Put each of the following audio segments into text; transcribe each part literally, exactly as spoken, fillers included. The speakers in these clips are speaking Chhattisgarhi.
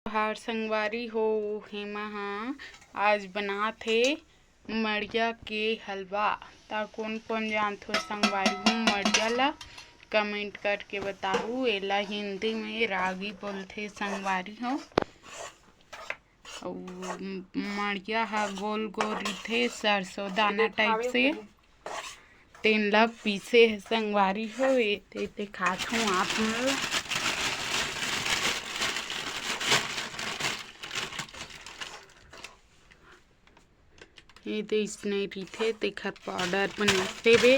हर संगवारी हो, हेमा हा आज बनात हे मड़िया के हलवा। ता कोन कोन जानथो संगवारी हो मड़िया ला, कमेंट करके बताहू। एला हिंदी में रागी बोलथे संगवारी हो। अउ मड़िया ह गोल गोल रहिथे, सरसों दाना टाइप से। तेन ला पीसे हे संगवारी हो, ए ते देखात हूँ आप मन ला। ये तो इसने रहिथे, तेखर पाउडर बनाथे बे।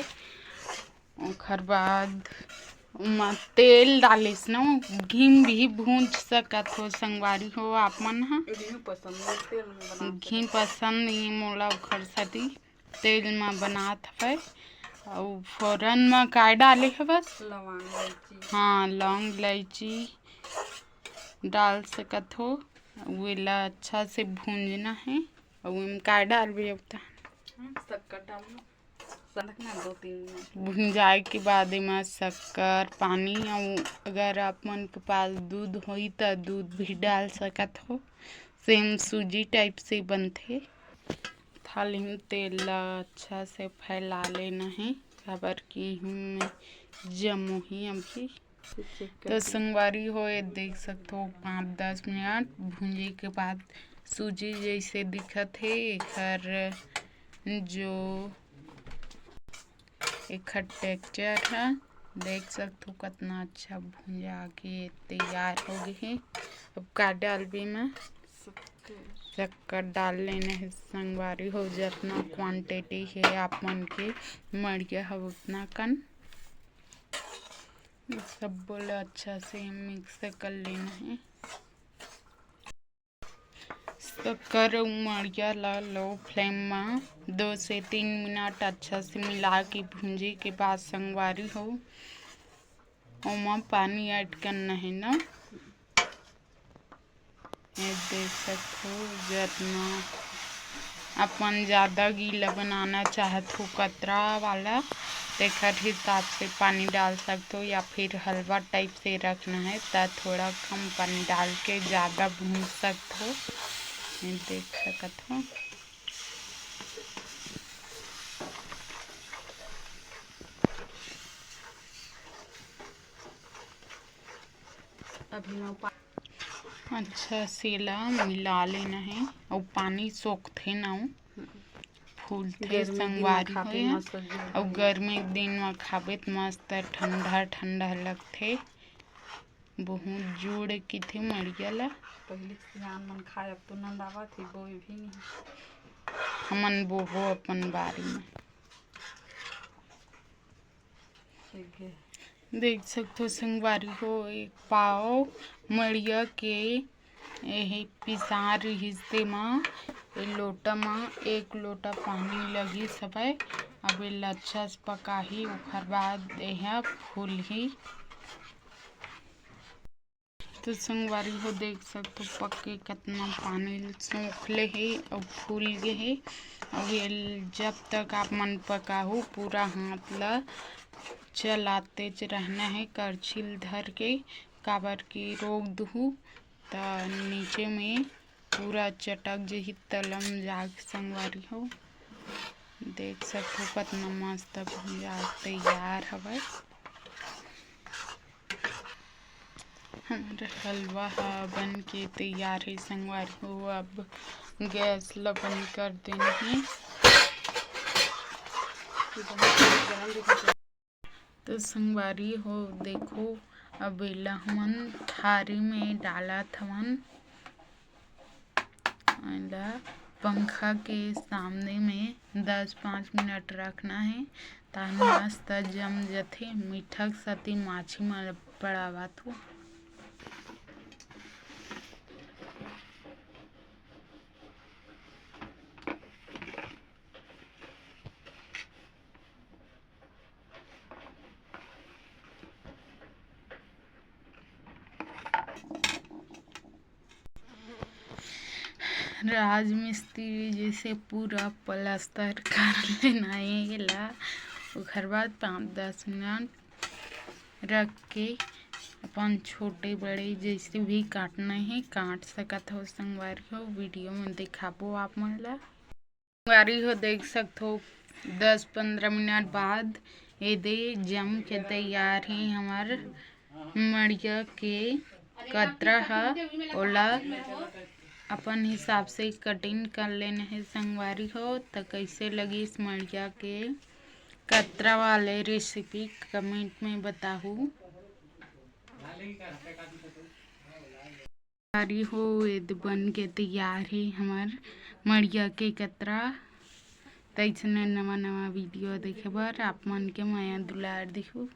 ओखर बाद ओमा तेल डालिस न, घी भी भूंज सकत हो संगवारी हो आप मन ह। घी पसंद नहीं, तेल में बनाते। घी पसंद नहीं मोला, ओखर सेती तेल म बनात हवय। अउ फोरन म काय डाले हवस? लौंग, इलायची। हाँ, लौंग, इलायची डाल सकत हो। अउ एला अच्छा से भूंजना हे। अउ एम काय डालबे अब त? हाँ, शक्कर डाल लो। सनक ना दो तीन मिनट। भुंजाए के बाद एमा शक्कर, पानी अउ अगर आप मन के पास दूध होही त दूध भी डाल सकत हो। सेम सूजी टाइप से बनथे। थाली में तेल ला अच्छा से फैला लेना हे, काबर कि इहू में जमो ही अभी। तो संगवारी हो, ये देख सकथो पाँच दस मिनट भूंजे के बाद सूजी जैसे दिखत हे। एखर जो एखर टेक्सचर ह देख सकथो कतना अच्छा भुंजा के तैयार हो गे हे। अब का डालबे मैं? शक्कर डाल लेना हे संगवारी हो, जतना क्वांटिटी हे आप मन के मड़िया ह उतना कन। सब्बो ला अच्छा से मिक्स कर लेना हे। शक्कर अउ मड़िया ला लो फ्लेम म दो से तीन मिनट अच्छा से मिला के भूंजे के बाद संगवारी हो, ओमा पानी ऐड करना हे ना। ये देख सकथो, जतना अपन ज़्यादा गीला बनाना चाहत हो कतरा वाला, तेखर हिसाब से पानी डाल सकथो, या फिर हलवा टाइप से रखना है त थोड़ा कम पानी डाल के ज़्यादा भून सकथो। ये देख सकत हो। अभी मैं पा- अच्छा से ला मिला लेना है। अउ पानी सोखथे ना, फूलथे गर्मी दिन में संगवारी खाबे हो। मस्त जुड़ अउ जाही। गर्मी के दिन में खाबे त मस्त ठंडा ठंडा लगथे। बहुत जुड़ किथे मड़िया ला। पहले सियान मन खाए, अब तो नंदावत ही, बोए भी नहीं। हमन बोबो अपन बारी में। ठीक है। देख सकथो संगवारी हो, एक पाव मड़िया के एहे पिसान रिहिस, तेमा ए लोटा म एक लोटा पानी लगिस हवय। अब एला अच्छा से पकाही, ओखर बाद एहा फूलही। तो संगवारी हो, देख सकथो पक के कतना पानी सोख ले हे अउ फूल गे हे। अउ ये जब तक आप मन पकाहू, पूरा हाथ ला चलातेच रहना हे करछी ल धर के, काबर कि रोक दुहू त नीचे में पूरा चटक जही तलम जाग संगवारी हो। देख सकथो कतना मस्त भुंजा तैयार हवय। हमर हलवा ह बन के तैयार हे संगवारी हो। अब गैस ल बंद कर देना हे। तो संगवारी हो, देखो, अब एला हमन थारी में डालत हवन। एला पंखा के सामने में दस पाँच मिनट रखना हे, ताहन मस्त जम जथे। मीठा के साथ माछी मन पड़ावत हो। राजमिस्त्री जैसे पूरा प्लास्टर कर लेना है एला। ओकर बाद पाँच दस मिनट रख के अपन छोटे बड़े जैसे भी काटना है, काट सकत हो संगवारी हो। वीडियो में दिखाबो आप मन ला। संगवारी हो, देख सकत हो, दस पंद्रह मिनट बाद ये दे जम के तैयार है हमर मड़िया के कतरा ह। ओला अपन हिसाब से कटिंग कर लेना है संगवारी हो। त कैसे लगिस मड़िया के कतरा वाले रेसिपी, कमेंट में बताहू। संगवारी हो, ये दे बन के तैयार है हमर मड़िया के कतरा। तैसने नवा नवा वीडियो देखे बर आप मन के मया दुलार दिहू।